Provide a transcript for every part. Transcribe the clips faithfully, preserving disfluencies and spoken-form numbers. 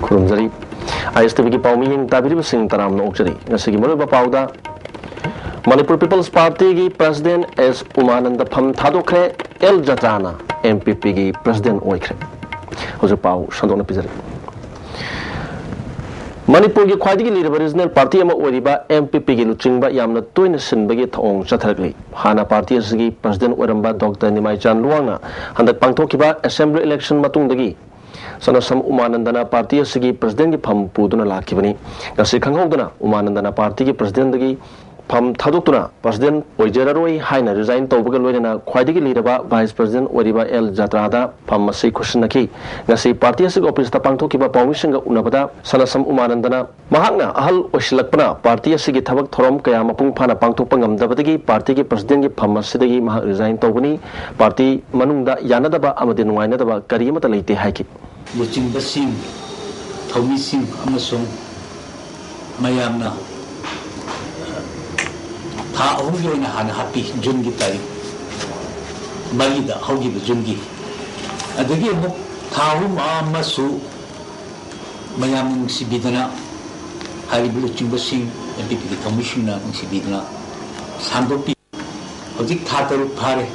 ꯈꯨꯔꯨꯝꯖꯔꯤ꯫ ꯑꯥꯏ ꯑꯦꯁ T ꯚꯤꯒꯤ ꯄꯥꯎ ꯃꯤꯠꯌꯦꯡ ꯇꯥꯕꯤꯔꯤꯕꯁꯤꯡ ꯇꯔꯥꯝꯅ ꯑꯣꯛꯆꯔꯤ꯫ ꯉꯁꯤꯒꯤ ꯃꯔꯨꯑꯣꯏꯕ ꯄꯥꯎꯗ, ꯃꯅꯤꯄꯨꯔ ꯄꯤꯄꯜꯁ ꯄꯥꯔꯇꯤꯒꯤ ꯄ꯭ꯔꯁꯤꯗꯦꯟ ꯑꯦꯁ ꯎꯃꯥꯅꯟꯗ ꯐꯝ ꯊꯥꯗꯣꯛꯈ꯭ꯔꯦ, ꯑꯦꯜ ꯖꯇ꯭ꯔꯥꯅ ꯑꯦꯝ ꯄꯤ ꯄꯤꯒꯤ ꯄ꯭ꯔꯁꯤꯗꯦꯟ ꯑꯣꯏꯈ꯭ꯔꯦ꯫ ꯍꯧꯖꯤꯛ ꯄꯥꯎ ꯁꯟꯗꯣꯛꯅ ꯄꯤꯖꯔꯤ꯫ ꯃꯅꯤꯄꯨꯔꯒꯤ ꯈ꯭ꯋꯥꯏꯗꯒꯤ ꯂꯤꯔꯕ ꯔꯤꯖꯅꯦꯜ ꯄꯥꯔꯇꯤ ꯑꯃ ꯑꯣꯏꯔꯤꯕ ꯑꯦꯝ ꯄꯤ ꯄꯤꯒꯤ ꯂꯨꯆꯤꯡꯕ ꯌꯥꯝꯅ ꯇꯣꯏꯅ ꯁꯤꯟꯕꯒꯤ ꯊꯧꯑꯣꯡ ꯆꯠꯊꯔꯛꯂꯤ꯫ ꯍꯥꯟꯅ ꯄꯥꯔꯇꯤ ꯑꯁꯤꯒꯤ ꯄ꯭ꯔꯁꯤꯗꯦꯟ ꯑꯣꯏꯔꯝꯕ ꯗꯣꯛꯇꯔ ꯅꯤꯃꯥꯏꯆꯥꯟ ꯂꯨꯋꯥꯡꯅ ꯍꯟꯗꯛ ꯄꯥꯡꯊꯣꯛꯈꯤꯕ ꯑꯦꯁꯦꯝꯕ꯭ꯂꯤ ꯏꯂꯦꯛꯁꯟ ꯃꯇꯨꯡꯗꯒꯤ ꯁꯅꯥꯁꯝ ꯎꯃꯥꯅꯟꯗꯅ ꯄꯥꯔꯇꯤ ꯑꯁꯤꯒꯤ ꯄ꯭ꯔꯁꯤꯗꯦꯟꯒꯤ ꯐꯝ ꯄꯨꯗꯨꯅ ꯂꯥꯛꯈꯤꯕꯅꯤ꯫ ꯉꯁꯤ ꯈꯪꯍꯧꯗꯅ ꯎꯃꯥꯅꯟꯗꯅ ꯄꯥꯔꯇꯤꯒꯤ ꯄ꯭ꯔꯁꯤꯗꯦꯟꯗꯒꯤ ꯐꯝ ꯊꯥꯗꯣꯛꯇꯨꯅ ꯄ꯭ꯔꯁꯤꯗꯦꯟ ꯑꯣꯏꯖꯔꯔꯣꯏ ꯍꯥꯏꯅ ꯔꯤꯖꯥꯏꯟ ꯇꯧꯕꯒ ꯂꯣꯏꯅꯅ ꯈ꯭ꯋꯥꯏꯗꯒꯤ ꯂꯤꯔꯕ ꯚꯥꯏꯁ ꯄ꯭ꯔꯁꯤꯗꯦꯟ ꯑꯣꯏꯔꯤꯕ ꯑꯦꯜ ꯖꯇ꯭ꯔꯥꯗ ꯐꯝ ꯑꯁꯤ ꯈꯨꯠꯁꯤꯟꯅꯈꯤ꯫ ꯉꯁꯤ ꯄꯥꯔꯇꯤ ꯑꯁꯤꯒꯤ ꯑꯣꯐꯤꯁꯇ ꯄꯥꯡꯊꯣꯛꯈꯤꯕ ꯄꯥꯎꯃꯤꯁꯤꯡꯒ ꯎꯅꯕꯗ ꯁꯅꯥꯁꯝ ꯎꯃꯥꯅꯟꯗꯅ ꯃꯍꯥꯛꯅ ꯑꯍꯜ ꯑꯣꯏꯁꯤꯜꯂꯛꯄꯅ ꯄꯥꯔꯇꯤ ꯑꯁꯤꯒꯤ ꯊꯕꯛ ꯊꯧꯔꯝ ꯀꯌꯥ ꯃꯄꯨꯡ ꯐꯥꯅ ꯄꯥꯡꯊꯣꯛꯄ ꯉꯝꯗꯕꯗꯒꯤ ꯄꯥꯔꯇꯤꯒꯤ ꯄ꯭ꯔꯁꯤꯗꯦꯟꯒꯤ ꯐꯝ ꯑꯁꯤꯗꯒꯤ ꯃꯍꯥꯛ ꯔꯤꯖꯥꯏꯟ ꯇꯧꯕꯅꯤ꯫ ꯄꯥꯔꯇꯤ ꯃꯅꯨꯡꯗ ꯌꯥꯅꯗꯕ ꯑꯃꯗꯤ ꯅꯨꯡꯉꯥꯏꯅꯗꯕ ꯀꯔꯤ ꯑꯃꯠꯇ ꯂꯩꯇꯦ ꯍꯥꯏꯈꯤ꯫ ꯂꯨꯆꯤꯡꯕꯁꯤꯡ, ꯊꯧꯃꯤꯁꯤꯡ ꯑꯃꯁꯨꯡ ꯃꯌꯥꯝꯅ ꯊꯥ ꯑꯍꯨꯝꯒꯤ ꯑꯣꯏꯅ ꯍꯥꯟꯅ ꯍꯥꯞꯄꯤ, ꯖꯨꯟꯒꯤ ꯇꯥꯔꯤꯛ ꯃꯔꯤꯗ, ꯍꯧꯈꯤꯕ ꯖꯨꯟꯒꯤ꯫ ꯑꯗꯒꯤ ꯑꯃꯨꯛ ꯊꯥ ꯑꯍꯨꯝ ꯑꯃꯁꯨ ꯃꯌꯥꯝꯅ ꯅꯨꯡꯁꯤꯕꯤꯗꯅ, ꯍꯥꯏꯔꯤꯕ ꯂꯨꯆꯤꯡꯕꯁꯤꯡ, ꯑꯦꯝ ꯄꯤ ꯄꯤꯒꯤ ꯊꯧꯃꯤꯁꯤꯡꯅ ꯅꯨꯡꯁꯤꯕꯤꯗꯅ ꯁꯥꯡꯗꯣꯛꯄꯤ꯫ ꯍꯧꯖꯤꯛ ꯊꯥ ꯇꯔꯨꯛ ꯐꯥꯔꯦ꯫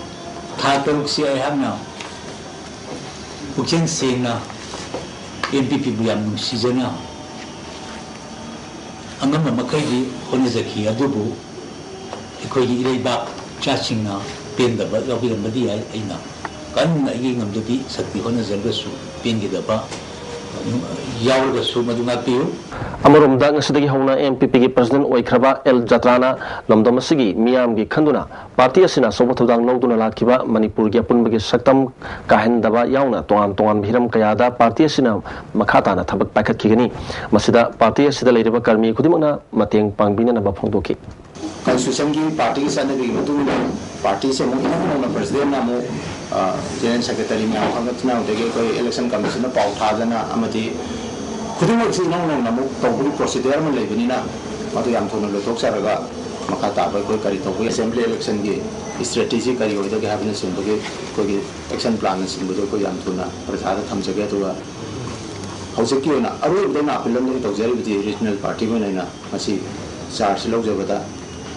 ꯊꯥ ꯇꯔꯨꯛꯁꯤ ꯑꯩꯍꯥꯛꯅ ꯄꯨꯛꯆꯦꯜ ꯁꯦꯡꯅ ꯑꯦꯝ ꯄꯤ ꯄꯤꯕꯨ ꯌꯥꯝ ꯅꯨꯡꯁꯤꯖꯅ ꯑꯉꯝꯕ ꯃꯈꯩꯗꯤ ꯍꯣꯠꯅꯖꯈꯤ꯫ ꯑꯗꯨꯕꯨ ꯑꯩꯈꯣꯏꯒꯤ ꯏꯔꯩꯕꯥꯛ ꯏꯆꯥꯁꯤꯡꯅ ꯄꯦꯟꯗꯕ ꯌꯥꯎꯕꯤꯔꯝꯕꯗꯤ ꯌꯥꯏ꯫ ꯑꯩꯅ ꯀꯟꯅ ꯑꯩꯒꯤ ꯉꯝꯖꯕꯤ ꯁꯛꯇꯤ ꯍꯣꯠꯅꯖꯔꯒꯁꯨ ꯄꯦꯟꯈꯤꯗꯕ ꯌꯥꯎꯔꯒꯁꯨ ꯃꯗꯨ ꯉꯥꯛꯄꯤꯌꯨ꯫ ꯑꯃꯔꯣꯝꯗ, ꯉꯁꯤꯗꯒꯤ ꯍꯧꯅ ꯑꯦꯝ ꯄꯤ ꯄꯤꯒꯤ ꯄ꯭ꯔꯁꯤꯗꯦꯟ ꯑꯣꯏꯈ꯭ꯔꯕ ꯑꯦꯜ ꯖꯇ꯭ꯔꯥꯅ ꯂꯝꯗꯝ ꯑꯁꯤꯒꯤ ꯃꯤꯌꯥꯝꯒꯤ ꯈꯟꯗꯨꯅ ꯄꯥꯔꯇꯤ ꯑꯁꯤꯅ ꯑꯆꯧꯕ ꯊꯧꯗꯥꯡ ꯂꯧꯗꯨꯅ ꯂꯥꯛꯈꯤꯕ ꯃꯅꯤꯄꯨꯔꯒꯤ ꯑꯄꯨꯟꯕꯒꯤ ꯁꯛꯇꯝ ꯀꯥꯏꯍꯟꯗꯕ ꯌꯥꯎꯅ ꯇꯣꯉꯥꯟ ꯇꯣꯉꯥꯟꯕ ꯍꯤꯔꯝ ꯀꯌꯥꯗ ꯄꯥꯔꯇꯤ ꯑꯁꯤꯅ ꯃꯈꯥ ꯇꯥꯅ ꯊꯕꯛ ꯄꯥꯏꯈꯠꯈꯤꯒꯅꯤ꯫ ꯃꯁꯤꯗ ꯄꯥꯔꯇꯤ ꯑꯁꯤꯗ ꯂꯩꯔꯤꯕ ꯀꯔꯃꯤ ꯈꯨꯗꯤꯡꯃꯛꯅ ꯃꯇꯦꯡ ꯄꯥꯡꯕꯤꯅꯅꯕ ꯐꯣꯡꯗꯣꯛꯈꯤ꯫ ꯀꯟꯁꯇꯤꯇ꯭ꯌꯨꯁꯟꯒꯤ ꯄꯥꯔꯇꯤꯒꯤ ꯆꯠꯅꯕꯤꯒꯤ ꯃꯇꯨꯡ ꯏꯟꯅ ꯄꯥꯔꯇꯤꯁꯦ ꯑꯃꯨꯛ ꯏꯅꯧ ꯅꯧꯅ ꯄ꯭ꯔꯁꯤꯗꯦꯟꯅ ꯑꯃꯨꯛ, ꯑ, ꯖꯦꯅꯔꯦꯜ ꯁꯦꯀ꯭ꯔꯦꯇꯔꯤ ꯃꯌꯥꯝ ꯈꯟꯒꯠꯇꯅ, ꯑꯗꯒꯤ ꯑꯩꯈꯣꯏ ꯏꯂꯦꯛꯁꯟ ꯀꯃꯤꯁꯟꯅ ꯄꯥꯎ ꯊꯥꯗꯅ, ꯑꯃꯗꯤ ꯈꯨꯗꯤꯡꯃꯛꯁꯤ ꯏꯅꯧ ꯅꯧꯅ ꯑꯃꯨꯛ ꯇꯧꯕꯒꯤ ꯄ꯭ꯔꯣꯁꯤꯗꯤꯌꯔ ꯑꯃ ꯂꯩꯕꯅꯤꯅ, ꯃꯗꯨ ꯌꯥꯝ ꯊꯨꯅ ꯂꯣꯏꯊꯣꯛꯆꯔꯒ ꯃꯈꯥ ꯇꯥꯕ ꯑꯩꯈꯣꯏ ꯀꯔꯤ ꯇꯧꯕ, ꯑꯦꯁꯦꯝꯕ꯭ꯂꯤ ꯏꯂꯦꯛꯁꯟꯒꯤ ꯏꯁꯇ꯭ꯔꯦꯇꯦꯖꯤ ꯀꯔꯤ ꯑꯣꯏꯗꯒꯦ ꯍꯥꯏꯕꯅꯆꯤꯡꯕꯒꯤ ꯑꯩꯈꯣꯏꯒꯤ ꯑꯦꯛꯁꯟ ꯄ꯭ꯂꯥꯟꯅꯆꯤꯡꯕꯗꯨ ꯑꯩꯈꯣꯏ ꯌꯥꯝ ꯊꯨꯅ ꯄ꯭ꯔꯖꯥꯗ ꯊꯝꯖꯒꯦ꯫ ꯑꯗꯨꯒ ꯍꯧꯖꯤꯛꯀꯤ ꯑꯣꯏꯅ ꯑꯔꯣꯏꯕꯗ ꯑꯩꯅ ꯑꯄꯤꯜ ꯑꯃꯗꯤ ꯇꯧꯖꯔꯤꯕꯗꯤ ꯔꯤꯖꯅꯦꯜ ꯄꯥꯔꯇꯤ ꯑꯃ ꯑꯣꯏꯅ ꯑꯩꯅ ꯉꯁꯤ ꯆꯥꯔꯖꯁꯤ ꯂꯧꯖꯕꯗ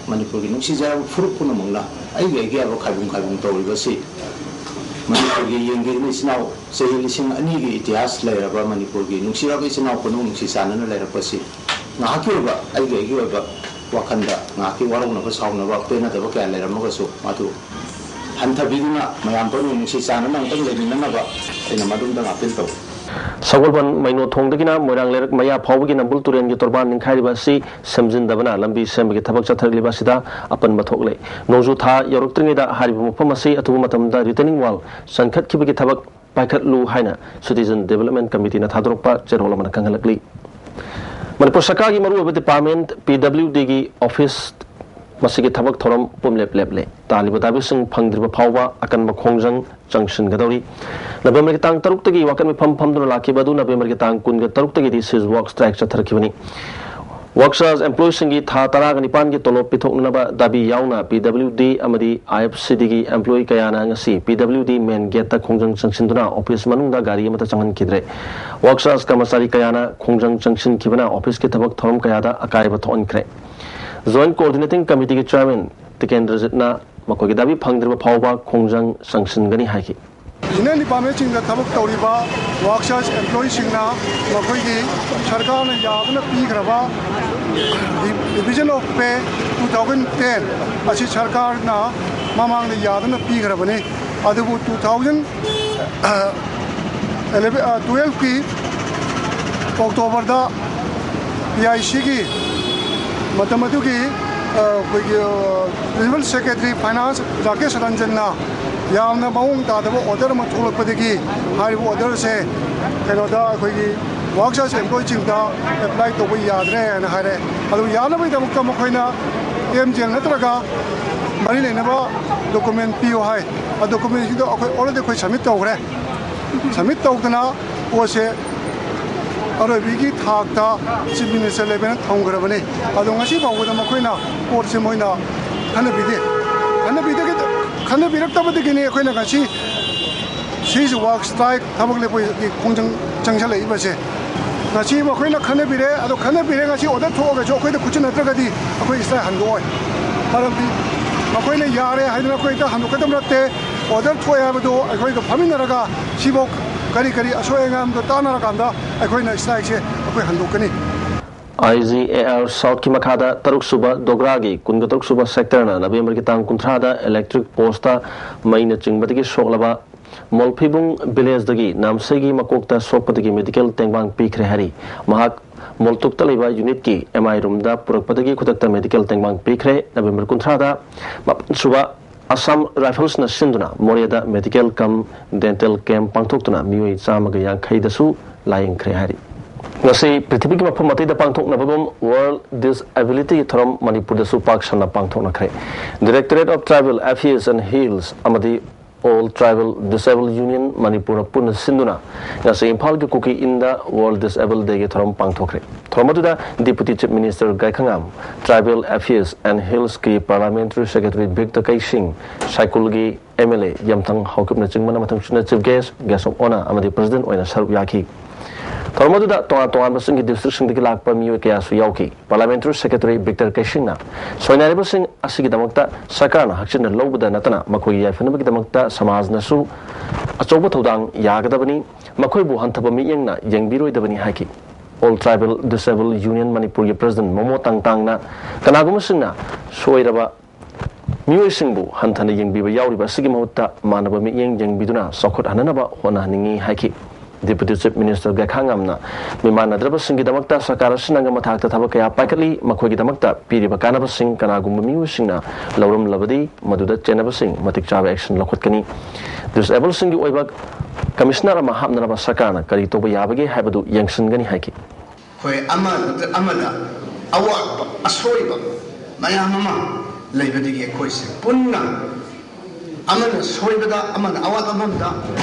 ꯃꯅꯤꯄꯨꯔꯒꯤ ꯅꯨꯡꯁꯤꯖꯔꯕ ꯐꯨꯔꯨꯞ ꯄꯨꯝꯅꯃꯛꯅ ꯑꯩꯒꯤ ꯑꯩꯒꯤ ꯍꯥꯏꯕ ꯈꯥꯏꯕꯨꯡ ꯈꯥꯏꯕꯨꯡ ꯇꯧꯔꯤꯕꯁꯤ ꯃꯅꯤꯄꯨꯔꯒꯤ ꯌꯦꯡꯕꯤꯔꯤꯕ ꯏꯆꯤꯟ ꯏꯅꯥꯎ ꯆꯍꯤ ꯂꯤꯁꯤꯡ ꯑꯅꯤꯒꯤ ꯏꯇꯤꯍꯥꯁ ꯂꯩꯔꯕ ꯃꯅꯤꯄꯨꯔꯒꯤ ꯅꯨꯡꯁꯤꯔꯕ ꯏꯆꯤꯟ ꯏꯅꯥꯎ ꯄꯨꯝꯅꯃꯛ ꯅꯨꯡꯁꯤ ꯆꯥꯟꯅꯅ ꯂꯩꯔꯛꯄꯁꯤ ꯉꯥꯏꯍꯥꯛꯀꯤ ꯑꯣꯏꯕ ꯑꯩꯒꯤ ꯑꯩꯒꯤ ꯑꯣꯏꯕ ꯋꯥꯈꯜꯗ ꯉꯥꯏꯍꯥꯛꯀꯤ ꯋꯥꯔꯧꯅꯕ ꯁꯥꯎꯅꯕ ꯄꯦꯟꯅꯗꯕ ꯀꯌꯥ ꯂꯩꯔꯝꯃꯒꯁꯨ ꯃꯗꯨ ꯍꯟꯊꯕꯤꯗꯨꯅ ꯃꯌꯥꯝ ꯄꯨꯝꯅꯃꯛ ꯅꯨꯡꯁꯤ ꯆꯥꯟꯅꯅ ꯑꯃꯨꯛꯇꯪ ꯂꯩꯃꯤꯟꯅꯅꯕ ꯑꯩꯅ ꯃꯗꯨꯝꯇꯪ ꯑꯄꯤꯜ ꯇꯧꯏ꯫ ꯁꯒꯣꯜꯕꯟ ꯃꯩꯅꯣ ꯊꯣꯡꯗꯒꯤꯅ ꯃꯣꯏꯔꯥꯡ ꯂꯩꯔꯛ ꯃꯌꯥ ꯐꯥꯎꯕꯒꯤ ꯅꯝꯕꯨꯜ ꯇꯨꯔꯦꯜꯒꯤ ꯇꯣꯔꯕꯥꯟ ꯅꯤꯡꯈꯥꯏꯔꯤꯕ ꯑꯁꯤ ꯁꯦꯝꯖꯤꯟꯗꯕꯅ ꯂꯝꯕꯤ ꯁꯦꯝꯕꯒꯤ ꯊꯕꯛ ꯆꯠꯊꯔꯛꯂꯤꯕ ꯑꯁꯤꯗ ꯑꯄꯟꯕ ꯊꯣꯛꯂꯦ꯫ ꯅꯣꯡꯖꯨ ꯊꯥ ꯌꯧꯔꯛꯇ꯭ꯔꯤꯉꯩꯗ ꯍꯥꯏꯔꯤꯕ ꯃꯐꯝ ꯑꯁꯤ ꯑꯊꯨꯕ ꯃꯇꯝꯗ retaining wall ꯆꯟꯈꯠꯈꯤꯕꯒꯤ ꯊꯕꯛ ꯄꯥꯏꯈꯠꯂꯨ ꯍꯥꯏꯅ Citizen Development Committeeꯅ ꯊꯥꯗꯣꯔꯛꯄ ꯆꯦꯔꯣꯜ ꯑꯃꯅ ꯈꯪꯍꯜꯂꯛꯂꯤ꯫ ꯃꯅꯤꯄꯨꯔ ꯁꯔꯀꯥꯔꯒꯤ ꯃꯔꯨꯑꯣꯏꯕ department PWDꯒꯤ office ꯃꯁꯤꯒꯤ ꯊꯕꯛ ꯊꯧꯔꯝ ꯄꯨꯝꯂꯦꯞ ꯂꯦꯞꯂꯦ꯫ ꯇꯥꯜꯂꯤꯕ ꯗꯥꯕꯤꯁꯤꯡ ꯐꯪꯗ꯭ꯔꯤꯕ ꯐꯥꯎꯕ ꯑꯀꯟꯕ ꯈꯣꯡꯖꯪ ꯆꯪꯁꯤꯟꯒꯗꯧꯔꯤ꯫ ꯅꯕꯦꯝꯕꯔꯒꯤ ꯇꯥꯡ ꯇꯔꯨꯛꯇꯒꯤ ꯋꯥꯀꯠ ꯃꯤꯐꯝ ꯐꯝꯗꯨꯅ ꯂꯥꯛꯈꯤꯕ ꯑꯗꯨ ꯅꯕꯦꯝꯕꯔꯒꯤ ꯇꯥꯡ ꯀꯨꯟꯒ ꯇꯔꯨꯛꯇꯒꯤꯗꯤ siege walk strike ꯆꯠꯊꯔꯛꯈꯤꯕꯅꯤ꯫ Workers employeeꯁꯤꯡꯒꯤ ꯊꯥ ꯇꯔꯥꯒ ꯅꯤꯄꯥꯟꯒꯤ ꯇꯣꯂꯣꯞ ꯄꯤꯊꯣꯛꯅꯅꯕ ꯗꯥꯕꯤ ꯌꯥꯎꯅ PWD ꯑꯃꯗꯤ IFCDꯒꯤ employee ꯀꯌꯥꯅ ꯉꯁꯤ PWD main gateꯇ ꯈꯣꯡꯖꯪ ꯆꯪꯁꯤꯟꯗꯨꯅ office ꯃꯅꯨꯡꯗ ꯒꯥꯔꯤ ꯑꯃꯠꯇ ꯆꯪꯍꯟꯈꯤꯗ꯭ꯔꯦ꯫ Workers ꯀꯔꯃꯆꯥꯔꯤ ꯀꯌꯥꯅ ꯈꯣꯡꯖꯪ ꯆꯪꯁꯤꯟꯈꯤꯕꯅ officeꯀꯤ ꯊꯕꯛ ꯊꯧꯔꯝ ꯀꯌꯥꯗ ꯑꯀꯥꯏꯕ ꯊꯣꯛꯍꯟꯈ꯭ꯔꯦ꯫ Joint Coordinating Committeeꯒꯤ chairman ꯇꯤꯀꯦꯟꯗ꯭ꯔꯖꯤꯠꯅ ꯃꯈꯣꯏꯒꯤ ꯗꯥꯕꯤ ꯐꯪꯗ꯭ꯔꯤꯕ ꯐꯥꯎꯕ ꯈꯣꯡꯖꯪ ꯆꯪꯁꯤꯟꯒꯅꯤ ꯍꯥꯏꯈꯤ꯫ Union departmentꯁꯤꯡꯗ ꯊꯕꯛ ꯇꯧꯔꯤꯕ workers employeeꯁꯤꯡꯅ ꯃꯈꯣꯏꯒꯤ ꯁꯔꯀꯥꯔꯅ ꯌꯥꯗꯨꯅ ꯄꯤꯈ꯭ꯔꯕ revision of pay two thousand ten ꯑꯁꯤ ꯁꯔꯀꯥꯔꯅ ꯃꯃꯥꯡꯗ ꯌꯥꯗꯨꯅ ꯄꯤꯈ꯭ꯔꯕꯅꯤ꯫ ꯑꯗꯨꯕꯨ two thousand eleven, twelveꯀꯤ Octoberꯗ PICꯒꯤ ꯃꯇꯝ ꯑꯗꯨꯒꯤ, ꯑ, ꯑꯩꯈꯣꯏꯒꯤ, ꯑ, Principal Secretary Finance ꯔꯥꯀꯦꯁ ꯔꯟꯖꯟꯅ ꯌꯥꯝꯅ ꯃꯑꯣꯡ ꯇꯥꯗꯕ order ꯑꯃ ꯊꯣꯛꯂꯛꯄꯗꯒꯤ ꯍꯥꯏꯔꯤꯕ orderꯁꯦ ꯀꯩꯅꯣꯗ ꯑꯩꯈꯣꯏꯒꯤ workers employeeꯁꯤꯡꯗ apply ꯇꯧꯕ ꯌꯥꯗ꯭ꯔꯦ ꯍꯥꯏꯅ ꯍꯥꯏꯔꯦ꯫ ꯑꯗꯨ ꯌꯥꯅꯕꯒꯤꯗꯃꯛꯇ ꯃꯈꯣꯏꯅ MGL ꯅꯠꯇ꯭ꯔꯒ ꯃꯔꯤ ꯂꯩꯅꯕ document ꯄꯤꯌꯨ ꯍꯥꯏ꯫ ꯑ, documentꯁꯤꯡꯗꯣ ꯑꯩꯈꯣꯏ already ꯑꯩꯈꯣꯏ submit ꯇꯧꯈ꯭ꯔꯦ꯫ Submit ꯇꯧꯗꯅ ꯄꯣꯠꯁꯦ ꯑꯔꯣꯏꯕꯒꯤ ꯊꯥꯛꯇ Chief Minister levelꯗ ꯊꯝꯈ꯭ꯔꯕꯅꯤ꯫ ꯑꯗꯣ ꯉꯁꯤ ꯐꯥꯎꯕꯗ ꯃꯈꯣꯏꯅ ꯄꯣꯠꯁꯦ ꯃꯣꯏꯅ ꯈꯟꯅꯕꯤꯗꯦ꯫ ꯈꯟꯅꯕꯤꯗ-, ꯈꯟꯅꯕꯤꯔꯛꯇꯕꯗꯒꯤꯅꯤ ꯑꯩꯈꯣꯏꯅ ꯉꯁꯤ ꯁꯤꯁꯨ ꯋꯥꯛ ꯁ꯭ꯇ꯭ꯔꯥꯏꯛ ꯊꯕꯛ ꯂꯦꯞꯄꯒꯤ ꯈꯣꯡꯖꯪ ꯆꯪꯁꯤꯜꯂꯛꯏꯕꯁꯦ꯫ ꯉꯁꯤ ꯃꯈꯣꯏꯅ ꯈꯟꯅꯕꯤꯔꯦ, ꯑꯗꯣ ꯈꯟꯅꯕꯤꯔꯦ, ꯉꯁꯤ ꯑꯣꯔꯗꯔ ꯊꯣꯛꯑꯒꯁꯨ ꯑꯩꯈꯣꯏꯗ ꯈꯨꯠꯁꯤꯟꯅꯗ꯭ꯔꯒꯗꯤ ꯑꯩꯈꯣꯏ ꯁ꯭ꯇ꯭ꯔꯥꯏꯛ ꯍꯟꯗꯣꯛꯑꯣꯏ꯫ ꯃꯔꯝꯗꯤ ꯃꯈꯣꯏꯅ ꯌꯥꯔꯦ ꯍꯥꯏꯗꯅ ꯑꯩꯈꯣꯏ ꯍꯦꯛꯇ ꯍꯟꯗꯣꯛꯀꯗꯕ ꯅꯠꯇꯦ꯫ ꯑꯣꯔꯗꯔ ꯊꯣꯛꯑꯦ ꯍꯥꯏꯕꯗꯣ ꯑꯩꯈꯣꯏꯒ ꯐꯝꯃꯤꯟꯅꯔꯒ ꯁꯤꯐꯥꯎ ꯀꯔꯤ ꯀꯔꯤ ꯑꯁꯣꯏ ꯑꯉꯥꯝꯗꯣ ꯇꯥꯟꯅꯔꯀꯥꯟꯗ ꯑꯩꯈꯣꯏꯅ ꯁ꯭ꯇ꯭ꯔꯥꯏꯛꯁꯦ ꯑꯩꯈꯣꯏ ꯍꯟꯗꯣꯛꯀꯅꯤ꯫ ꯑꯥꯏ ꯖꯤ ꯑꯦ ꯑꯥꯔ ꯁꯥꯎꯠꯀꯤ ꯃꯈꯥꯗ ꯇꯔꯨꯛ ꯁꯨꯕ ꯗꯣꯒ꯭ꯔꯥꯒꯤ ꯀꯨꯟꯒ ꯇꯔꯨꯛ ꯁꯨꯕ ꯁꯦꯛꯇꯔꯅ ꯅꯕꯦꯝꯕꯔꯒꯤ ꯇꯥꯡ ꯀꯨꯟꯊ꯭ꯔꯥꯗ ꯏꯂꯦꯛꯇ꯭ꯔꯤꯛ ꯄꯣꯁꯇ ꯃꯩꯅ ꯆꯤꯡꯕꯗꯒꯤ ꯁꯣꯛꯂꯕ ꯃꯣꯜꯐꯤꯕꯨꯡ ꯚꯤꯂꯦꯖꯗꯒꯤ ꯅꯥꯝꯁꯩꯒꯤ ꯃꯀꯣꯛꯇ ꯁꯣꯛꯄꯗꯒꯤ ꯃꯦꯗꯤꯀꯦꯜ ꯇꯦꯡꯕꯥꯡ ꯄꯤꯈ꯭ꯔꯦ ꯍꯥꯏꯔꯤ꯫ ꯃꯍꯥꯛ ꯃꯣꯜꯇꯨꯛꯇ ꯂꯩꯕ ꯌꯨꯅꯤꯠꯀꯤ ꯑꯦꯝ ꯑꯥꯏ ꯔꯨꯝꯗ ꯄꯨꯔꯛꯄꯗꯒꯤ ꯈꯨꯗꯛꯇ ꯃꯦꯗꯤꯀꯦꯜ ꯇꯦꯡꯕꯥꯡ ꯄꯤꯈ꯭ꯔꯦ꯫ ꯅꯕꯦꯝꯕꯔ ꯀꯨꯟꯊ꯭ꯔꯥꯗ ꯃꯥꯄꯟ ꯁꯨꯕ ꯑꯁꯥꯝ ꯔꯥꯏꯐꯜꯁꯅ ꯁꯤꯟꯗꯨꯅ ꯃꯣꯔꯦꯗ ꯃꯦꯗꯤꯀꯦꯜ ꯀꯝ ꯗꯦꯟꯇꯦꯜ ꯀꯦꯝꯞ ꯄꯥꯡꯊꯣꯛꯇꯨꯅ ꯃꯤꯑꯣꯏ ꯆꯥꯝꯃꯒ ꯌꯥꯡꯈꯩꯗꯁꯨ ꯂꯥꯌꯦꯡꯈ꯭ꯔꯦ ꯍꯥꯏꯔꯤ꯫ ꯉꯁꯤ ꯄ꯭ꯔꯤꯊꯤꯕꯤꯒꯤ ꯃꯐꯝ ꯑꯇꯩꯗ ꯄꯥꯡꯊꯣꯛꯅꯕꯒꯨꯝ World Disability ꯊꯧꯔꯝ ꯃꯅꯤꯄꯨꯔꯗꯁꯨ ꯄꯥꯛ ꯁꯟꯅ ꯄꯥꯡꯊꯣꯛꯅꯈ꯭ꯔꯦ꯫ Directorate of Tribal Affairs and Hills ꯑꯃꯗꯤ All Tribal Disable Union Manipur ꯄꯨꯟꯅ ꯁꯤꯟꯗꯨꯅ ꯉꯁꯤ ꯏꯝꯐꯥꯜꯒꯤ ꯀꯨꯀꯤ ꯏꯟꯗ World Disable Dayꯒꯤ ꯊꯧꯔꯝ ꯄꯥꯡꯊꯣꯛꯈ꯭ꯔꯦ꯫ ꯊꯧꯔꯝ ꯑꯗꯨꯗ Deputy Chief Minister Gaikhangam, Tribal Affairs and Hillsꯀꯤ Parliamentary Secretary ꯕꯤꯛꯇꯔ ꯀꯩꯁꯤꯡ, ꯁꯥꯏꯀꯨꯜꯒꯤ ꯑꯦꯝ ꯑꯦꯜ ꯑꯦ ꯌꯥꯝꯊꯪ ꯍꯥꯎꯀꯤꯞꯅꯆꯤꯡꯕꯅ ꯃꯊꯪ ꯁꯨꯅ Chief Guest, Guest of Honour ꯑꯃꯗꯤ President ꯑꯣꯏꯅ ꯁꯔꯨꯛ ꯌꯥꯈꯤ꯫ ꯊꯧꯔꯝ ꯑꯗꯨꯗ ꯇꯣꯉꯥꯟ ꯇꯣꯉꯥꯟꯕꯁꯤꯡꯒꯤ ꯗꯤꯁꯇ꯭ꯔꯤꯛꯁꯤꯡꯗꯒꯤ ꯂꯥꯛꯄ ꯃꯤꯑꯣꯏ ꯀꯌꯥꯁꯨ ꯌꯥꯎꯈꯤ꯫ Parliamentary Secretary ꯕꯤꯛꯇꯔ ꯀꯩꯁꯤꯡꯅ ꯁꯣꯏꯅꯥꯏꯔꯕꯁꯤꯡ ꯑꯁꯤꯒꯤꯗꯃꯛꯇ ꯁꯔꯀꯥꯔꯅ ꯍꯛꯆꯤꯟꯅ ꯂꯧꯕꯗ ꯅꯠꯇꯅ ꯃꯈꯣꯏꯒꯤ ꯌꯥꯏꯐꯅꯕꯒꯤꯗꯃꯛꯇ ꯁꯃꯥꯖꯅꯁꯨ ꯑꯆꯧꯕ ꯊꯧꯗꯥꯡ ꯌꯥꯒꯗꯕꯅꯤ, ꯃꯈꯣꯏꯕꯨ ꯍꯟꯊꯕ ꯃꯤꯠꯌꯦꯡꯅ ꯌꯦꯡꯕꯤꯔꯣꯏꯗꯕꯅꯤ ꯍꯥꯏꯈꯤ꯫ All Tribal Disable Union ꯃꯅꯤꯄꯨꯔꯒꯤ President ꯃꯣꯃꯣ ꯇꯥꯡꯇꯥꯡꯅ ꯀꯅꯥꯒꯨꯝꯕꯁꯤꯡꯅ ꯁꯣꯏꯔꯕ ꯃꯤꯑꯣꯏꯁꯤꯡꯕꯨ ꯍꯟꯊꯅ ꯌꯦꯡꯕꯤꯕ ꯌꯥꯎꯔꯤꯕ ꯑꯁꯤꯒꯤ ꯃꯍꯨꯠꯇ ꯃꯥꯟꯅꯕ ꯃꯤꯠꯌꯦꯡ ꯌꯦꯡꯕꯤꯗꯨꯅ ꯆꯥꯎꯈꯠꯍꯟꯅꯅꯕ ꯍꯣꯠꯅꯍꯟꯅꯤꯡꯏ ꯍꯥꯏꯈꯤ꯫ Deputy Chief Minister ꯒꯥꯏꯈꯥꯉꯥꯝꯅ ꯃꯤꯃꯥꯟꯅꯗ꯭ꯔꯕꯁꯤꯡꯒꯤꯗꯃꯛꯇ ꯁꯔꯀꯥꯔ ꯑꯁꯤꯅ ꯑꯉꯝꯕ ꯊꯥꯛꯇ ꯊꯕꯛ ꯀꯌꯥ ꯄꯥꯏꯈꯠꯂꯤ, ꯃꯈꯣꯏꯒꯤꯗꯃꯛꯇ ꯄꯤꯔꯤꯕ ꯀꯥꯟꯅꯕꯁꯤꯡ ꯀꯅꯥꯒꯨꯝꯕ ꯃꯤꯑꯣꯏꯁꯤꯡꯅ ꯂꯧꯔꯝꯂꯕꯗꯤ ꯃꯗꯨꯗ ꯆꯦꯟꯅꯕꯁꯤꯡ ꯃꯇꯤꯛ ꯆꯥꯕ action ꯂꯧꯈꯠꯀꯅꯤ꯫ Disableꯁꯤꯡꯒꯤ ꯑꯣꯏꯕ Commissioner ꯑꯃ ꯍꯥꯞꯅꯅꯕ ꯁꯔꯀꯥꯔꯅ ꯀꯔꯤ ꯇꯧꯕ ꯌꯥꯕꯒꯦ ꯍꯥꯏꯕꯗꯨ ꯌꯦꯡꯁꯤꯟꯒꯅꯤ ꯍꯥꯏꯈꯤ꯫ ꯑꯩꯈꯣꯏ ꯑꯃ ꯅꯠꯇ꯭ꯔ ꯑꯃꯗ ꯑꯋꯥꯠꯄ ꯑꯁꯣꯏꯕ ꯃꯌꯥꯝ ꯑꯃ ꯂꯩꯕꯗꯒꯤ ꯑꯩꯈꯣꯏꯁꯦ ꯄꯨꯟꯅ ꯑꯃꯅ ꯁꯣꯏꯕꯗ ꯑꯃꯅ ꯑꯋꯥꯠꯄ ꯃꯐꯝꯗ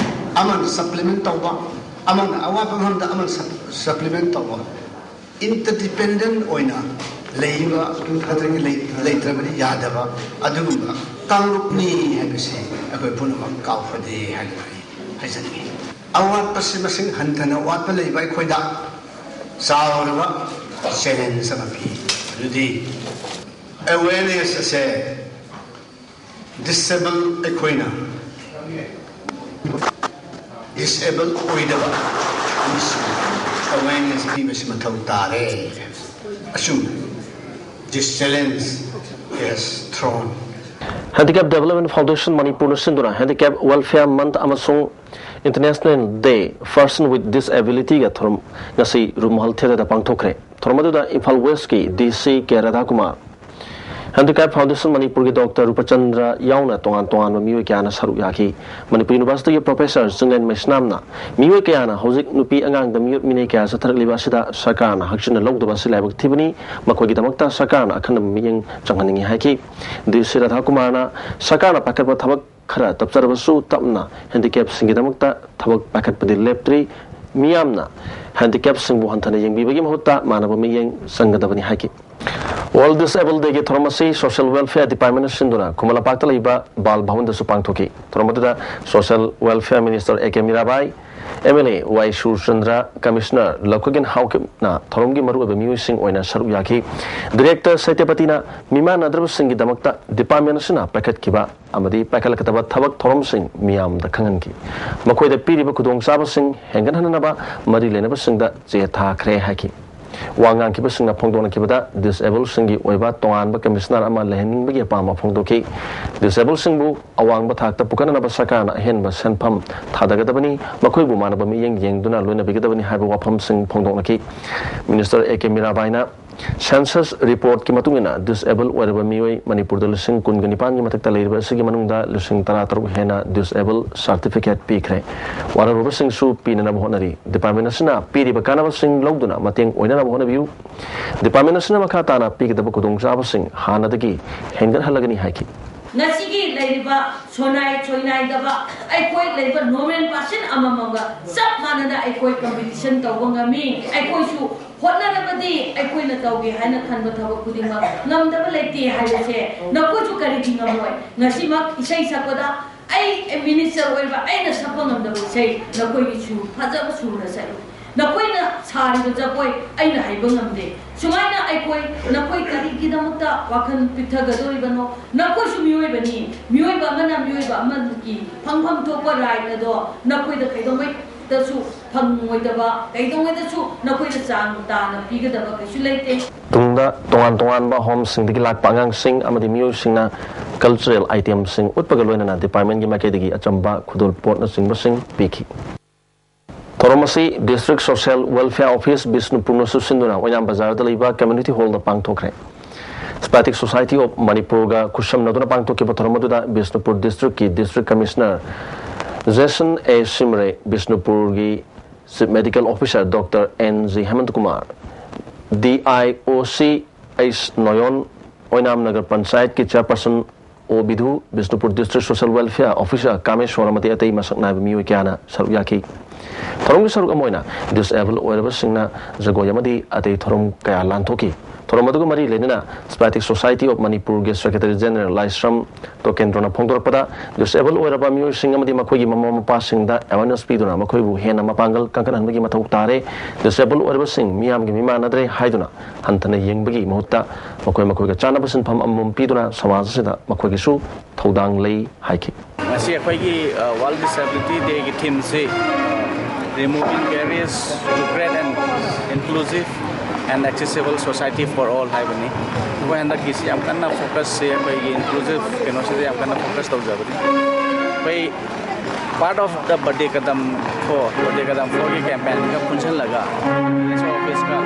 ꯑꯃꯅ supplement ꯇꯧꯕ, ꯑꯃꯅ ꯑꯋꯥꯠꯄ ꯃꯐꯝꯗ ꯑꯃꯅ supplement ꯇꯧꯕ, interdependent ꯑꯣꯏꯅ ꯂꯩꯕ ꯅꯠꯇ꯭ꯔꯒ ꯂꯩ- ꯂꯩꯇ꯭ꯔꯕꯗꯤ ꯌꯥꯗꯕ ꯑꯗꯨꯒꯨꯝꯕ ꯀꯥꯡꯂꯨꯞꯅꯤ ꯍꯥꯏꯕꯁꯤ ꯑꯩꯈꯣꯏ ꯄꯨꯝꯅꯃꯛ ꯀꯥꯎꯐꯗꯦ ꯍꯥꯏꯅ ꯑꯩ ꯍꯥꯏꯖꯅꯤꯡꯉꯤ꯫ ꯑꯋꯥꯠꯄꯁꯤ ꯃꯁꯤꯡ ꯍꯟꯊꯅ ꯋꯥꯠꯄ ꯂꯩꯕ ꯑꯩꯈꯣꯏꯗ ꯆꯥꯎꯔꯕ ꯆꯦꯂꯦꯟꯖ ꯑꯃ ꯄꯤ꯫ ꯑꯗꯨꯗꯤ ꯑꯦꯋꯦꯔꯅꯦꯁ ꯑꯁꯦ ꯗꯤꯁꯦꯕꯜ ꯑꯩꯈꯣꯏꯅ ꯗꯤꯁꯦꯕꯜ ꯑꯣꯏꯗꯕ ꯑꯃꯁꯨꯡ ꯑꯦꯋꯦꯔꯅꯦꯁ ꯄꯤꯕꯁꯤ ꯃꯊꯧ ꯇꯥꯔꯦ꯫ ꯑꯁꯨꯝ this challenge has thrown Handicap Development Foundation ꯃꯅꯤꯄꯨꯔꯅ ꯁꯤꯟꯗꯨꯅ Handicap Welfare Month ꯑꯃꯁꯨꯡ International Day Person with Disabilityꯒ ꯊꯧꯔꯝ ꯉꯁꯤ ꯔꯨꯃꯍꯜ ꯊꯤꯌꯦꯇꯔꯗ ꯄꯥꯡꯊꯣꯛꯈ꯭ꯔꯦ꯫ ꯊꯧꯔꯝ ꯑꯗꯨꯗ ꯏꯝꯐꯥꯜ ꯋꯦꯁꯀꯤ ꯗꯤ ꯁꯤ ꯀꯦ ꯔꯥꯙꯥꯀꯨꯃꯥꯔ, Handicap Foundation ꯃꯅꯤꯄꯨꯔꯒꯤ ꯗꯣꯛꯇꯔ ꯔꯨꯄꯆꯟꯗ꯭ꯔ ꯌꯥꯎꯅ ꯇꯣꯉꯥꯟ ꯇꯣꯉꯥꯟꯕ ꯃꯤꯑꯣꯏ ꯀꯌꯥꯅ ꯁꯔꯨꯛ ꯌꯥꯈꯤ꯫ ꯃꯅꯤꯄꯨꯔ ꯌꯨꯅꯤꯚꯔꯁꯤꯇꯤꯒꯤ ꯄ꯭ꯔꯣꯐꯦꯁꯔ ꯆꯤꯡꯂꯦꯟ ꯃꯩꯁꯅꯥꯝꯅ ꯃꯤꯑꯣꯏ ꯀꯌꯥꯅ ꯍꯧꯖꯤꯛ ꯅꯨꯄꯤ ꯑꯉꯥꯡꯗ ꯃꯤꯑꯣꯠ ꯃꯤꯅꯩ ꯀꯌꯥ ꯆꯠꯊꯔꯛꯂꯤꯕ ꯑꯁꯤꯗ ꯁꯔꯀꯥꯔꯅ ꯍꯛꯆꯤꯟꯅ ꯂꯧꯗꯕ ꯑꯁꯤ ꯂꯥꯏꯕꯛ ꯊꯤꯕꯅꯤ꯫ ꯃꯈꯣꯏꯒꯤꯗꯃꯛꯇ ꯁꯔꯀꯥꯔꯅ ꯑꯈꯟꯅꯕ ꯃꯤꯠꯌꯦꯡ ꯆꯪꯍꯟꯅꯤꯡꯏ ꯍꯥꯏꯈꯤ꯫ ꯗꯤ ꯁꯤ ꯔꯥꯙꯥꯀꯨꯃꯥꯔꯅ ꯁꯔꯀꯥꯔꯅ ꯄꯥꯏꯈꯠꯄ ꯊꯕꯛ ꯈꯔ ꯇꯞꯆꯔꯕꯁꯨ ꯇꯞꯅ ꯍꯦꯟꯗꯤꯀꯦꯞꯁꯤꯡꯒꯤꯗꯃꯛꯇ ꯊꯕꯛ ꯄꯥꯏꯈꯠꯄꯗꯤ ꯂꯦꯞꯇ꯭ꯔꯤ꯫ ꯃꯤꯌꯥꯝꯅ ꯍꯦꯟꯗꯤꯀꯦꯞꯁꯤꯡꯕꯨ ꯍꯟꯊꯅ ꯌꯦꯡꯕꯤꯕꯒꯤ ꯃꯍꯨꯠꯇ ꯃꯥꯟꯅꯕ ꯃꯤꯠꯌꯦꯡ ꯆꯪꯒꯗꯕꯅꯤ ꯍꯥꯏꯈꯤ꯫ World Disable Dayꯒꯤ ꯊꯧꯔꯝ ꯑꯁꯤ Social Welfare Departmentꯅ ꯁꯤꯟꯗꯨꯅ ꯈꯨꯃꯟ ꯂꯝꯄꯥꯛꯇ ꯂꯩꯕ ꯕꯥꯜ ꯚꯋꯟꯗꯁꯨ ꯄꯥꯡꯊꯣꯛꯈꯤ꯫ ꯊꯧꯔꯝ ꯑꯗꯨꯗ Social Welfare Minister A K Mirabai, M L A Y Surchandra, commissioner ꯂꯧꯈꯣꯏꯒꯦꯟ ꯍꯥꯎꯀꯤꯞꯅ ꯊꯧꯔꯝꯒꯤ ꯃꯔꯨꯑꯣꯏꯕ ꯃꯤꯑꯣꯏꯁꯤꯡ ꯑꯣꯏꯅ ꯁꯔꯨꯛ ꯌꯥꯈꯤ꯫ ꯗꯤꯔꯦꯛꯇꯔ ꯁꯇ꯭ꯌꯄꯇꯤꯅ ꯃꯤꯃꯥꯟꯅꯗ꯭ꯔꯕꯁꯤꯡꯒꯤꯗꯃꯛꯇ ꯗꯤꯄꯥꯔꯠꯃꯦꯟ ꯑꯁꯤꯅ ꯄꯥꯏꯈꯠꯈꯤꯕ ꯑꯃꯗꯤ ꯄꯥꯏꯈꯠꯂꯛꯀꯗꯕ ꯊꯕꯛ ꯊꯧꯔꯝꯁꯤꯡ ꯃꯤꯌꯥꯝꯗ ꯈꯪꯍꯟꯈꯤ꯫ ꯃꯈꯣꯏꯗ ꯄꯤꯔꯤꯕ ꯈꯨꯗꯣꯡꯆꯥꯕꯁꯤꯡ ꯍꯦꯟꯒꯠꯍꯟꯅꯅꯕ ꯃꯔꯤ ꯂꯩꯅꯕꯁꯤꯡꯗ ꯆꯦ ꯊꯥꯈ꯭ꯔꯦ ꯍꯥꯏꯈꯤ꯫ ꯋꯥ ꯉꯥꯡꯈꯤꯕꯁꯤꯡꯅ ꯐꯣꯡꯗꯣꯛꯅꯈꯤꯕꯗ ꯗꯤꯁꯑꯦꯕꯜꯁꯤꯡꯒꯤ ꯑꯣꯏꯕ ꯇꯣꯉꯥꯟꯕ ꯀꯃꯤꯁꯅꯔ ꯑꯃ ꯂꯩꯍꯟꯅꯤꯡꯕꯒꯤ ꯑꯄꯥꯝꯕ ꯐꯣꯡꯗꯣꯛꯈꯤ꯫ ꯗꯤꯁꯑꯦꯕꯜꯁꯤꯡꯕꯨ ꯑꯋꯥꯡꯕ ꯊꯥꯛꯇ ꯄꯨꯈꯠꯅꯅꯕ ꯁꯔꯀꯥꯔꯅ ꯑꯍꯦꯟꯕ ꯁꯦꯟꯐꯝ ꯊꯥꯗꯒꯗꯕꯅꯤ, ꯃꯈꯣꯏꯕꯨ ꯃꯥꯟꯅꯕ ꯃꯤꯠꯌꯦꯡ ꯌꯦꯡꯗꯨꯅ ꯂꯣꯏꯅꯕꯤꯒꯗꯕꯅꯤ ꯍꯥꯏꯕ ꯋꯥꯐꯝꯁꯤꯡ ꯐꯣꯡꯗꯣꯛꯅꯈꯤ꯫ ꯃꯤꯅꯤꯁꯇꯔ ꯑꯦ ꯀꯦ ꯃꯤꯔꯥꯕꯥꯏꯅ ꯁꯦꯟꯁꯁ ꯔꯤꯄꯣꯔꯠꯀꯤ ꯃꯇꯨꯡ ꯏꯟꯅ ꯗꯤꯁꯑꯦꯕꯜ ꯑꯣꯏꯔꯕ ꯃꯤꯑꯣꯏ ꯃꯅꯤꯄꯨꯔꯗ ꯂꯤꯁꯤꯡ ꯀꯨꯟꯒ ꯅꯤꯄꯥꯟꯒꯤ ꯃꯊꯛꯇ ꯂꯩꯔꯤꯕ ꯑꯁꯤꯒꯤ ꯃꯅꯨꯡꯗ ꯂꯤꯁꯤꯡ ꯇꯔꯥ ꯇꯔꯨꯛ ꯍꯦꯟꯅ ꯗꯤꯁꯑꯦꯕꯜ ꯁꯥꯔꯇꯤꯐꯤꯀꯦꯠ ꯄꯤꯈ꯭ꯔꯦ꯫ ꯋꯥꯔꯧꯔꯕꯁꯤꯡꯁꯨ ꯄꯤꯅꯅꯕ ꯍꯣꯠꯅꯔꯤ꯫ ꯗꯤꯄꯥꯔꯠꯃꯦꯟ ꯑꯁꯤꯅ ꯄꯤꯔꯤꯕ ꯀꯥꯟꯅꯕꯁꯤꯡ ꯂꯧꯗꯨꯅ ꯃꯇꯦꯡ ꯑꯣꯏꯅꯅꯕ ꯍꯣꯠꯅꯕꯤꯌꯨ꯫ ꯗꯤꯄꯥꯔꯠꯃꯦꯟ ꯑꯁꯤꯅ ꯃꯈꯥ ꯇꯥꯅ ꯄꯤꯒꯗꯕ ꯈꯨꯗꯣꯡꯆꯥꯕꯁꯤꯡ ꯍꯥꯟꯅꯗꯒꯤ ꯍꯦꯟꯒꯠꯍꯜꯂꯒꯅꯤ ꯍꯥꯏꯈꯤ꯫ ꯉꯁꯤꯒꯤ ꯂꯩꯔꯤꯕ ꯁꯣꯏꯅꯥꯏ ꯁꯣꯏꯅꯥꯏꯗꯕ ꯑꯩꯈꯣꯏ ꯂꯩꯕ ꯅꯣꯔꯃꯦꯜ ꯄꯥꯔꯁꯟ ꯑꯃꯃꯝꯒ ꯆꯞ ꯃꯥꯟꯅꯅ ꯑꯩꯈꯣꯏ ꯀꯝꯄꯤꯇꯤꯁꯟ ꯇꯧꯕ ꯉꯝꯃꯤ꯫ ꯑꯩꯈꯣꯏꯁꯨ ꯍꯣꯠꯅꯔꯕꯗꯤ ꯑꯩꯈꯣꯏꯅ ꯇꯧꯒꯦ ꯍꯥꯏꯅ ꯈꯟꯕ ꯊꯕꯛ ꯈꯨꯗꯤꯡꯃꯛ ꯉꯝꯗꯕ ꯂꯩꯇꯦ ꯍꯥꯏꯕꯁꯦ ꯅꯈꯣꯏꯁꯨ ꯀꯔꯤꯒꯤ ꯉꯝꯂꯣꯏ? ꯉꯁꯤꯃꯛ ꯏꯁꯩ ꯁꯛꯄꯗ ꯑꯩ ꯃꯤꯅꯤꯁꯇꯔ ꯑꯣꯏꯕ ꯑꯩꯅ ꯁꯛꯄ ꯉꯝꯗꯕ ꯏꯁꯩ ꯅꯈꯣꯏꯒꯤ ꯁꯨꯔ ꯐꯖꯕ ꯁꯨꯔꯅ ꯁꯛꯏ꯫ ꯅꯈꯣꯏꯅ ꯁꯥꯔꯤꯕ ꯖꯒꯣꯏ ꯑꯩꯅ ꯍꯩꯕ ꯉꯝꯗꯦ꯫ ꯁꯨꯃꯥꯏꯅ ꯑꯩꯈꯣꯏ ꯅꯈꯣꯏ ꯀꯔꯤꯒꯤꯗꯃꯛꯇ ꯋꯥꯈꯜ ꯄꯤꯛꯊꯒꯗꯧꯔꯤꯕꯅꯣ? ꯅꯈꯣꯏꯁꯨ ꯃꯤꯑꯣꯏꯕꯅꯤ꯫ ꯃꯤꯑꯣꯏꯕ ꯑꯃꯅ ꯃꯤꯑꯣꯏꯕ ꯑꯃꯒꯤ ꯐꯪꯐꯝ ꯊꯣꯛꯄ ꯔꯥꯏꯠ ꯑꯗꯣ ꯅꯈꯣꯏꯗ ꯀꯩꯗꯧꯉꯩꯗꯁꯨ ꯐꯪꯉꯣꯏꯗꯕ, ꯀꯩꯗꯧꯉꯩꯗꯁꯨ ꯅꯈꯣꯏꯗ ꯆꯥꯡ ꯇꯥꯅ ꯄꯤꯒꯗꯕ ꯀꯩꯁꯨ ꯂꯩꯇꯦ꯫ ꯇꯨꯡꯗ ꯇꯣꯉꯥꯟ ꯇꯣꯉꯥꯟꯕ ꯍꯣꯝꯁꯤꯡꯗꯒꯤ ꯂꯥꯛꯄ ꯑꯉꯥꯡꯁꯤꯡ ꯑꯃꯗꯤ ꯃꯤꯑꯣꯏꯁꯤꯡꯅ ꯀꯜꯆꯔꯦꯜ ꯑꯥꯏꯇꯦꯝꯁꯤꯡ ꯎꯠꯄꯒ ꯂꯣꯏꯅꯅ ꯗꯤꯄꯥꯔꯠꯃꯦꯟꯒꯤ ꯃꯥꯏꯀꯩꯗꯒꯤ ꯑꯆꯝꯕ ꯈꯨꯗꯣꯜꯄꯣꯠꯅꯆꯤꯡꯕꯁꯤꯡ ꯄꯤꯈꯤ꯫ ꯊꯧꯔꯝ ꯑꯁꯤ ꯗꯤꯁꯇ꯭ꯔꯤꯛ ꯁꯣꯁꯤꯌꯦꯜ ꯋꯦꯜꯐꯤꯌꯔ ꯑꯣꯐꯤꯁ ꯕꯤꯁꯅꯨꯄꯨꯔꯅ ꯁꯤꯟꯗꯨꯅ ꯑꯣꯏꯅꯥꯝ ꯕꯖꯥꯔꯗ ꯂꯩꯕ ꯀꯝꯃ꯭ꯌꯨꯅꯤꯇꯤ ꯍꯣꯜꯗ ꯄꯥꯡꯊꯣꯛꯈ꯭ꯔꯦ꯫ ꯁ꯭ꯄꯥꯇꯤꯛ ꯁꯣꯁꯥꯏꯇꯤ ꯑꯣꯐ ꯃꯅꯤꯄꯨꯔꯒ ꯈꯨꯠꯁꯝꯅꯗꯨꯅ ꯄꯥꯡꯊꯣꯛꯈꯤꯕ ꯊꯧꯔꯝ ꯑꯗꯨꯗ ꯕꯤꯁꯅꯨꯄꯨꯔ ꯗꯤꯁꯇ꯭ꯔꯤꯛꯀꯤ district commissioner Jason A Shimray, ꯕꯤꯁꯅꯨꯄꯨꯔꯒꯤ chief medical officer doctor N G Hemantakumar, D I O C H Noyon, Oinam nagar ꯄꯟꯆꯥꯌꯠꯀꯤ chairperson O Bidhu, Bishnupur district social welfare officer Kameshwar ꯑꯃꯗꯤ ꯑꯇꯩ ꯃꯁꯛ ꯅꯥꯏꯕ ꯃꯤꯑꯣꯏ ꯀꯌꯥꯅ ꯁꯔꯨꯛ ꯌꯥꯈꯤ꯫ ꯊꯧꯔꯝꯒꯤ ꯁꯔꯨꯛ ꯑꯃ ꯑꯣꯏꯅ ꯗꯤꯁꯑꯦꯕꯜ ꯑꯣꯏꯔꯕꯁꯤꯡꯅ ꯖꯒꯣꯏ ꯑꯃꯗꯤ ꯑꯇꯩ ꯊꯧꯔꯝ ꯀꯌꯥ ꯂꯥꯟꯊꯣꯛꯈꯤ꯫ ꯊꯧꯔꯝ ꯑꯗꯨꯒ ꯃꯔꯤ ꯂꯩꯅꯅ ꯁ꯭ꯄꯥꯇꯤꯛ ꯁꯣꯁꯥꯏꯇꯤ ꯑꯣꯐ ꯃꯅꯤꯄꯨꯔꯒꯤ ꯁꯦꯀ꯭ꯔꯦꯇꯔꯤ ꯖꯦꯅꯔꯦꯜ ꯂꯥꯏꯁ꯭ꯔꯝ ꯇꯣꯀꯦꯟꯗ꯭ꯔꯣꯅ ꯐꯣꯡꯗꯣꯔꯛꯄꯗ, ꯗꯤꯁꯑꯦꯕꯜ ꯑꯣꯏꯔꯕ ꯃꯤꯑꯣꯏꯁꯤꯡ ꯑꯃꯗꯤ ꯃꯈꯣꯏꯒꯤ ꯃꯃꯥ ꯃꯄꯥꯁꯤꯡꯗ ꯑꯦꯋꯥꯔꯅꯦꯁ ꯄꯤꯗꯨꯅ ꯃꯈꯣꯏꯕꯨ ꯍꯦꯟꯅ ꯃꯄꯥꯡꯒꯜ ꯀꯟꯈꯠꯍꯟꯕꯒꯤ ꯃꯊꯧ ꯇꯥꯔꯦ꯫ ꯗꯤꯁꯑꯦꯕꯜ ꯑꯣꯏꯔꯕꯁꯤꯡ ꯃꯤꯌꯥꯝꯒꯤ ꯃꯤꯃꯥꯟꯅꯗ꯭ꯔꯦ ꯍꯥꯏꯗꯨꯅ ꯍꯟꯊꯅ ꯌꯦꯡꯕꯒꯤ ꯃꯍꯨꯠꯇ ꯃꯈꯣꯏ ꯃꯈꯣꯏꯒ ꯆꯥꯟꯅꯕ ꯁꯤꯟꯐꯝ ꯑꯃꯃꯝ ꯄꯤꯗꯨꯅ ꯁꯃꯥꯖ ꯑꯁꯤꯗ ꯃꯈꯣꯏꯒꯤꯁꯨ ꯊꯧꯗꯥꯡ ꯂꯩ ꯍꯥꯏꯈꯤ꯫ ꯉꯁꯤ ꯑꯩꯈꯣꯏꯒꯤ, ꯑ, World Disability Day ꯒꯤ ꯊꯤꯝꯁꯤ, ꯑ, Removing Barriers to Create an Inclusive and Accessible Society for All ꯍꯥꯏꯕꯅꯤ꯫ ꯑꯩꯈꯣꯏ ꯍꯟꯗꯛꯀꯤꯁꯤ ꯌꯥꯝ ꯀꯟꯅ ꯐꯣꯀꯁꯁꯤ ꯑꯩꯈꯣꯏꯒꯤ ꯏꯟꯀ꯭ꯂꯨꯁꯤꯞ ꯀꯩꯅꯣꯁꯤꯗ ꯌꯥꯝ ꯀꯟꯅ ꯐꯣꯀꯁ ꯇꯧꯖꯕꯅꯤ꯫ ꯑꯩꯈꯣꯏ part of the Badhte Kadam for, Badhte Kadam ꯐꯣꯔꯒꯤ ꯀꯦꯝꯄꯦꯟꯒ ꯄꯨꯟꯁꯤꯜꯂꯒ ꯑꯣꯐꯤꯁꯀ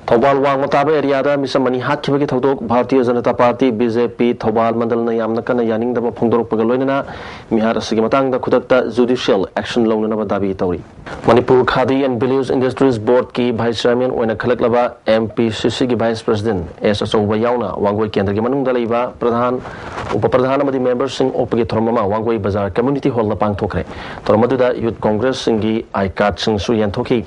ꯊꯧꯕꯥꯜ ꯋꯥꯡꯃ ꯇꯥꯕ ꯑꯦꯔꯤꯌꯥꯗ ꯃꯤꯆꯝ ꯑꯅꯤ ꯍꯥꯠꯈꯤꯕꯒꯤ ꯊꯧꯗꯣꯛ Bharatiya Janata party, B J ꯄꯤ, ꯊꯧꯕꯥꯜ ꯃꯟꯗꯜꯅ ꯌꯥꯝꯅ ꯀꯟꯅ ꯌꯥꯅꯤꯡꯗꯕ ꯐꯣꯡꯗꯣꯔꯛꯄꯒ ꯂꯣꯏꯅꯅ ꯃꯤꯍꯥꯠ ꯑꯁꯤꯒꯤ ꯃꯇꯥꯡꯗ ꯈꯨꯗꯛꯇ ꯖꯨꯗꯤꯁꯤꯌꯦꯜ ꯑꯦꯛꯁꯟ ꯂꯧꯅꯅꯕ ꯗꯥꯕꯤ ꯇꯧꯔꯤ꯫ Manipur khadi and village industries ꯕꯣꯔꯗꯀꯤ ꯚꯥꯏꯁ ꯆꯤꯌꯥꯔꯃꯦꯟ ꯑꯣꯏꯅ ꯈꯜꯂꯛꯂꯕ ꯑꯦꯝ ꯄꯤ ꯁꯤ ꯁꯤꯒꯤ ꯚꯥꯏꯁ ꯄ꯭ꯔꯁꯤꯗꯦꯟ ꯑꯦꯁ ꯑꯆꯧꯕ ꯌꯥꯎꯅ ꯋꯥꯡꯒꯣꯏ ꯀꯦꯟꯗ꯭ꯔꯒꯤ ꯃꯅꯨꯡꯗ ꯂꯩꯕ ꯄ꯭ꯔꯙꯥꯟ, ꯎꯄ ꯄ꯭ꯔꯙꯥꯟ ꯑꯃꯗꯤ ꯃꯦꯝꯕꯔꯁꯤꯡ ꯑꯣꯛꯄꯒꯤ ꯊꯧꯔꯝ ꯑꯃ ꯋꯥꯡꯒꯣꯏ ꯕꯖꯥꯔ ꯀꯝꯃ꯭ꯌꯨꯅꯤꯇꯤ ꯍꯣꯜꯗ ꯄꯥꯡꯊꯣꯛꯈ꯭ꯔꯦ꯫ ꯊꯧꯔꯝ ꯑꯗꯨꯗ ꯌꯨꯠ ꯀꯣꯡꯒ꯭ꯔꯦꯁꯁꯤꯡꯒꯤ ꯑꯥꯏ ꯀꯥꯔꯗꯁꯤꯡꯁꯨ ꯌꯦꯟꯊꯣꯛꯈꯤ꯫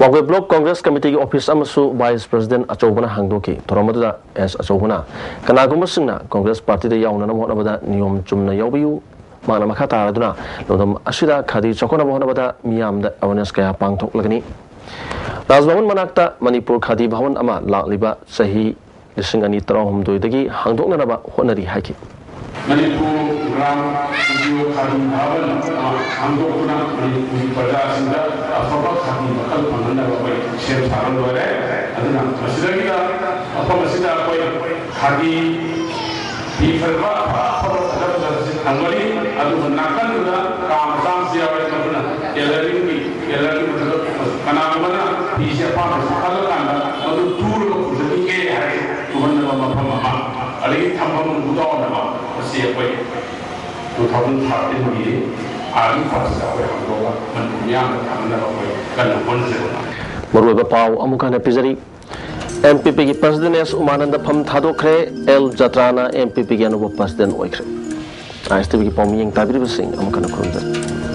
ꯋꯥꯡꯒꯣꯏ ꯕ꯭ꯂꯣꯛ ꯀꯣꯡꯒ꯭ꯔꯦꯁ ꯀꯃꯤꯇꯤꯒꯤ ꯑꯣꯐꯤꯁ ꯑꯃꯁꯨ ꯚꯥꯏꯁ ꯄ꯭ꯔꯁꯤꯗꯦꯟ ꯑꯆꯧꯕꯅ ꯍꯥꯡꯗꯣꯛꯈꯤ꯫ ꯊꯧꯔꯝ ꯑꯗꯨꯗ ꯑꯦꯁ ꯑꯆꯧꯕꯅ ꯀꯅꯥꯒꯨꯝꯕꯁꯤꯡꯅ ꯀꯣꯡꯒ꯭ꯔꯦꯁ ꯄꯥꯔꯇꯤꯗ ꯌꯥꯎꯅꯅꯕ ꯍꯣꯠꯅꯕꯗ ꯅꯤꯌꯣꯝ ꯆꯨꯝꯅ ꯌꯥꯎꯕꯤꯌꯨ, ꯃꯍꯥꯛꯅ ꯃꯈꯥ ꯇꯥꯔꯗꯨꯅ ꯂꯝꯗꯝ ꯑꯁꯤꯗ ꯈꯥꯗꯤ ꯆꯥꯎꯈꯠꯅꯕ ꯍꯣꯠꯅꯕꯗ ꯃꯤꯌꯥꯝꯗ ꯑꯦꯋꯥꯔꯅꯦꯁ ꯀꯌꯥ ꯄꯥꯡꯊꯣꯛꯂꯒꯅꯤ꯫ ꯔꯥꯖ ꯚꯕꯟ ꯃꯅꯥꯛꯇ ꯃꯅꯤꯄꯨꯔ ꯈꯥꯗꯤ ꯚꯕꯟ ꯑꯃ ꯂꯥꯛꯂꯤꯕ ꯆꯍꯤ ꯂꯤꯁꯤꯡ ꯑꯅꯤ ꯇꯔꯥꯍꯨꯝꯗꯣꯏꯗꯒꯤ ꯍꯥꯡꯗꯣꯛꯅꯅꯕ ꯍꯣꯠꯅꯔꯤ ꯍꯥꯏꯈꯤ꯫ ꯃꯅꯤꯄꯨꯔ ꯒ꯭ꯔꯥꯝ ꯎꯗ꯭ꯌꯣꯒ ꯈꯥꯗꯤ ꯚꯕꯟ ꯑꯃ ꯍꯥꯡꯗꯣꯛꯇꯨꯅ ꯃꯅꯤꯄꯨꯔꯒꯤ ꯄ꯭ꯔꯖꯥꯁꯤꯡꯗ ꯑꯐꯕ ꯈꯥꯗꯤ ꯃꯈꯜ ꯐꯪꯍꯟꯅꯕ ꯑꯩꯈꯣꯏ ꯁꯦꯝ ꯁꯥꯕ ꯂꯣꯏꯔꯦ꯫ ꯑꯗꯨꯅ ꯃꯁꯤꯗꯒꯤꯗ ꯃꯐꯝ ꯑꯁꯤꯗ ꯑꯩꯈꯣꯏ ꯈꯥꯗꯤ ꯐꯤ ꯐꯖꯕ ꯑꯐ ꯑꯐꯕ ꯐꯖ ꯐꯖꯕꯁꯤ ꯊꯝꯒꯅꯤ꯫ ꯑꯗꯨꯒ ꯅꯥꯀꯟꯗꯨꯗ ꯀꯥ ꯃꯆꯥ ꯑꯃꯁꯨ ꯌꯥꯎꯔꯦ, ꯃꯗꯨꯅ ꯇꯦꯂꯔꯤꯡꯒꯤ, ꯇꯦꯂꯔꯒꯤ ꯃꯊꯛꯇ ꯀꯅꯥꯒꯨꯝꯕꯅ ꯐꯤꯁꯦ ꯑꯄꯥꯝꯕꯁꯨ ꯈꯜꯂꯀꯥꯟꯗ ꯃꯗꯨ ꯇꯨꯔꯒ ꯄꯨꯖꯅꯤꯡꯉꯦ ꯍꯥꯏꯔꯁꯨ ꯇꯨꯍꯟꯅꯕ ꯃꯐꯝ ꯑꯃ, ꯑꯗꯒꯤ ꯊꯝꯐꯝ ꯈꯨꯗꯥꯎꯅꯕ, ꯃꯁꯤ ꯑꯩꯈꯣꯏ two thousand thirteenꯒꯤ ꯑꯥꯔꯂꯤ ꯐꯥꯔꯁꯇ ꯑꯩꯈꯣꯏ ꯍꯥꯡꯗꯣꯛꯑꯒ ꯃꯅꯤꯄꯨꯔ ꯃꯤꯌꯥꯝꯗ ꯊꯝꯅꯕ ꯑꯩꯈꯣꯏ ꯀꯟꯅ ꯍꯣꯠꯅꯖꯕꯅꯤ꯫ ꯃꯔꯨꯑꯣꯏꯕ ꯄꯥꯎ ꯑꯃꯨꯛ ꯍꯟꯅ ꯄꯤꯖꯔꯤ꯫ ꯑꯦꯝ ꯄꯤ ꯄꯤꯒꯤ ꯄ꯭ꯔꯁꯤꯗꯦꯟ ꯑꯦꯁ ꯎꯃꯥꯅꯟꯗ ꯐꯝ ꯊꯥꯗꯣꯛꯈ꯭ꯔꯦ꯫ ꯑꯦꯜ ꯖꯇ꯭ꯔꯥꯅ ꯑꯦꯝ ꯄꯤ ꯄꯤꯒꯤ ꯑꯅꯧꯕ ꯄ꯭ꯔꯁꯤꯗꯦꯟ ꯑꯣꯏꯈ꯭ꯔꯦ꯫ ꯑꯥꯏ ꯑꯦꯁ ꯇꯤ ꯚꯤꯒꯤ ꯄꯥꯎꯃꯤꯌꯦꯡ ꯇꯥꯕꯤꯔꯤꯕꯁꯤꯡ ꯑꯃꯨꯛ ꯍꯟꯅ ꯈꯨꯔꯨꯝꯖꯔꯤ꯫